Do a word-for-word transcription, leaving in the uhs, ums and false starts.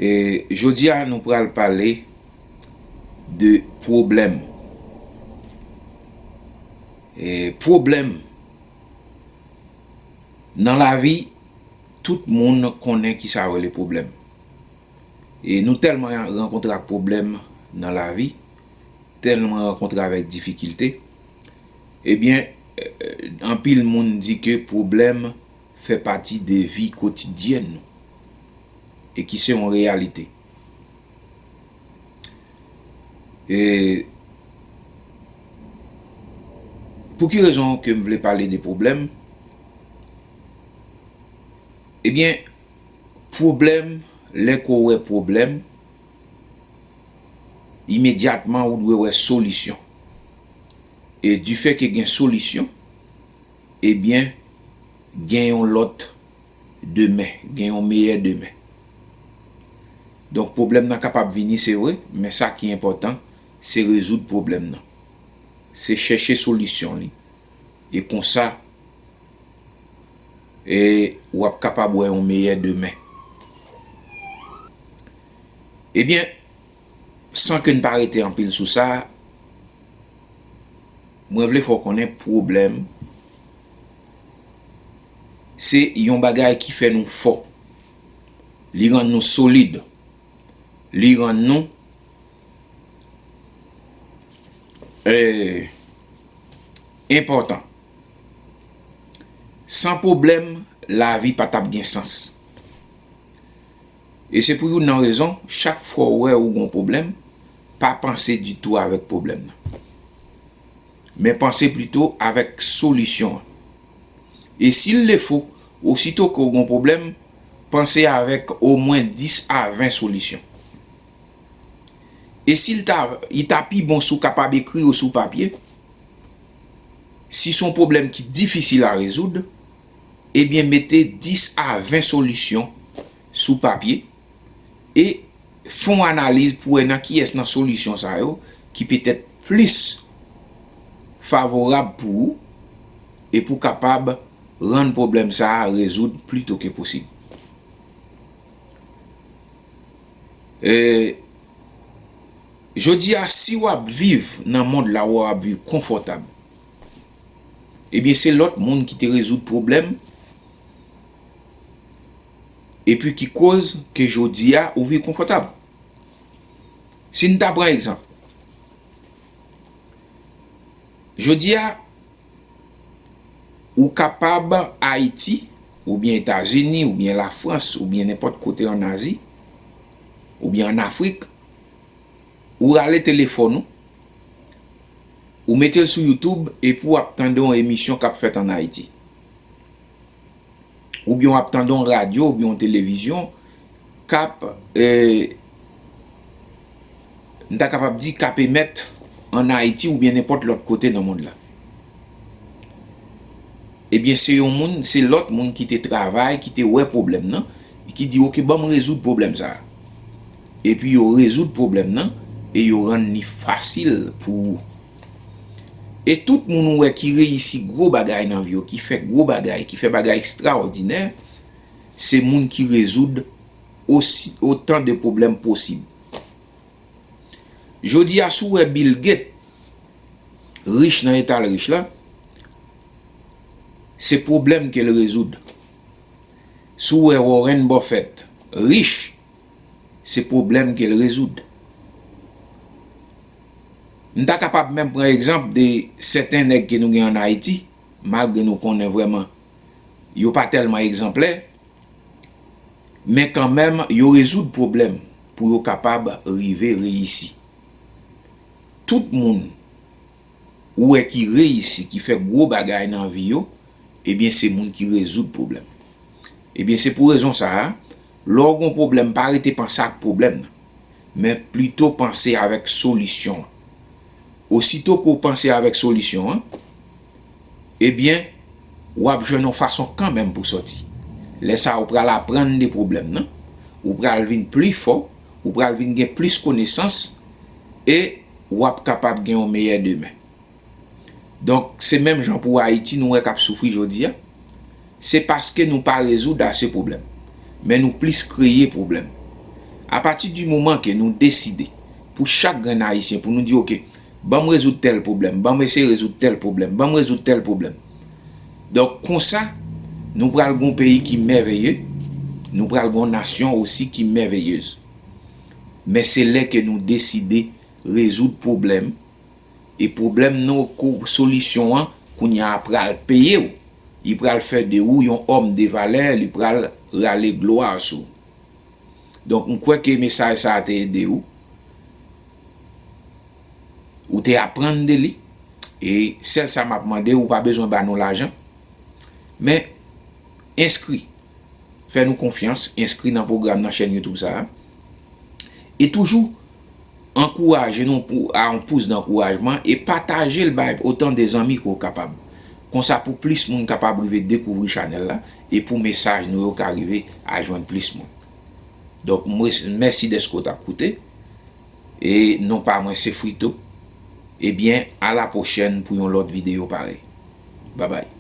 E jodi a, nou pral pale de pwoblèm. E pwoblèm nan lavi, tout moun konnen ki sa yo rele pwoblèm. E nou tèlman rankontre ak pwoblèm nan lavi, tèlman rankontre avèk difikilte, ebyen, eh, anpil moun di ke pwoblèm fè pati de vi kotidyèn nou e ki se yon reyalite. E pou ki rezon ke m vle pale de pwoblèm? Ebyen, pwoblèm, lè ke w wè pwoblèm, imedyatman ou dwe wè solisyon. E difè ke gen solisyon, ebyen, gen yon lòt demen, gen yon meyè demen. Donk, pwoblèm nan kapab vini, se vre, men sa ki enpòtan, se rezoud pwoblèm nan. Se chèche solisyon li. E konsa, e w ap kapab wè yon meyè demen. Ebyen, san ke n pa rete anpil sou sa, mwen vle fè w konnen pwoblèm se yon bagay ki fè nou fò. Li rann nou solid. Li rann nou, eh, enpòtan. San pwoblèm, lavi pa t ap gen sans. E se pou youn nan rezon, chak fwa w wè ou gon pwoblèm, pa panse ditou avèk pwoblèm nan. Men panse plito avèk solisyon an. E si l defo, osito ke w gon pwoblèm, panse avèk omwen dis a ven solisyon. E si l ta, li ta pi bon si w kapab ekri yo sou papye, si se yon pwoblèm ki difisil a rezoud, ebyen mete dis a ven solisyon sou papye e fè yon analiz pou wè nan kiyès nan solisyon sa yo ki petèt plis favorab pou ou e pou kapab rann pwoblèm sa a rezoud pli to ke posib. E, jodi a, si w ap viv nan mond la, w ap viv konfòtab, ebyen, se lòt moun ki te rezoud pwoblèm, epi ki koz ke jodi a, ou viv konfòtab. Si n ta pran egzanp, jodi a, ou kapab Ayiti, oubyen Etazini, oubyen Lafrans, oubyen nenpòt kote ann Azi, oubyen ann Afrik, ou rale telefòn ou, ou mete l sou YouTube, epi w ap tande yon emisyon k ap fèt ann Ayiti. Oubyen w ap tande yon radyo, oubyen yon televizyon, k ap, eh, m ta kapab di, k ap emèt ann Ayiti oubyen nenpòt lòt kote nan mond la. Ebyen, se yon moun, se lòt moun ki te travay, ki te wè pwoblèm nan, e ki di, "Oke, ban m rezoud pwoblèm sa a." Epi yo rezoud pwoblèm nan, e yo rann li fasil pou ou. E tout moun ou wè ki reyisi gwo bagay nan vi yo, ki fè gwo bagay, ki fè bagay ekstraòdinè, se moun ki rezoud osi, otan de pwoblèm posib. Jodi a, si w wè Bill Gates rich nan eta l rich la, se pwoblèm ke l rezoud. Si w wè Warren Buffett rich, se pwoblèm ke l rezoud. M ta kapab menm pran egzanp de sèten nèg ke nou gen ann Ayiti, malgre nou konnen vrèman yo pa tèlman egzanplè, men kanmenm yo rezoud pwoblèm pou yo kapab rive reyisi. Tout moun ou wè ki reyisi, ki fè gwo bagay nan vi yo, ebyen, se moun ki rezoud pwoblèm. Ebyen, se pou rezon sa a, lè w gon pwoblèm, pa rete panse ak pwoblèm nan, men plito panse avèk solisyon an. Osito ke w panse avèk solisyon an, ebyen, w ap jwenn yon fason kanmenm pou sòti. Lè sa a, ou pral aprann de pwoblèm nan, ou pral vin pli fò, ou pral vin gen plis konesans, e w ap kapab gen yon meyè demen. Donk, se menm jan pou Ayiti, nou wè k ap soufri jodi a. Se paske nou pa rezoud ase pwoblèm. Men nou plis kreye pwoblèm. Apati di moman ke nou deside pou chak grenn Ayisyen, pou nou di, oke, ban m rezoud tèl pwoblèm, ban m eseye rezoud tèl pwoblèm, ban m rezoud tèl pwoblèm. Donk, konsa, nou pral gon peyi ki mèveye, nou pral gon nasyon osi ki mèveyez. Men se lè ke nou deside rezoud pwoblèm, e pwoblèm nou ko solisyon an, kounye a pral peye w. Li pral fè de ou yon òm de valè, li pral rale glwa sou ou. Donk, m kwè ke mesaj sa a te ede ou. Ou te aprann de li. E sèl sa m ap mande, ou pa bezwen ba nou lajan. Men, enskri. Fè nou konfyans, enskri nan pwogram nan chèn YouTube sa a. E toujou, ankouraje nou pou, a yon pous dankourajman e pataje l bay otan de zanmi ke w kapab. Konsa pou plis moun kapab rive dekouvri chanèl la e pou mesaj nou yo ka rive a jwenn plis moun. Donk, mwen, mèsi dèske w t ap koute. E non pa mwen, se Frito. Ebyen, a la pwochèn pou yon lòt videyo parèy. Babay.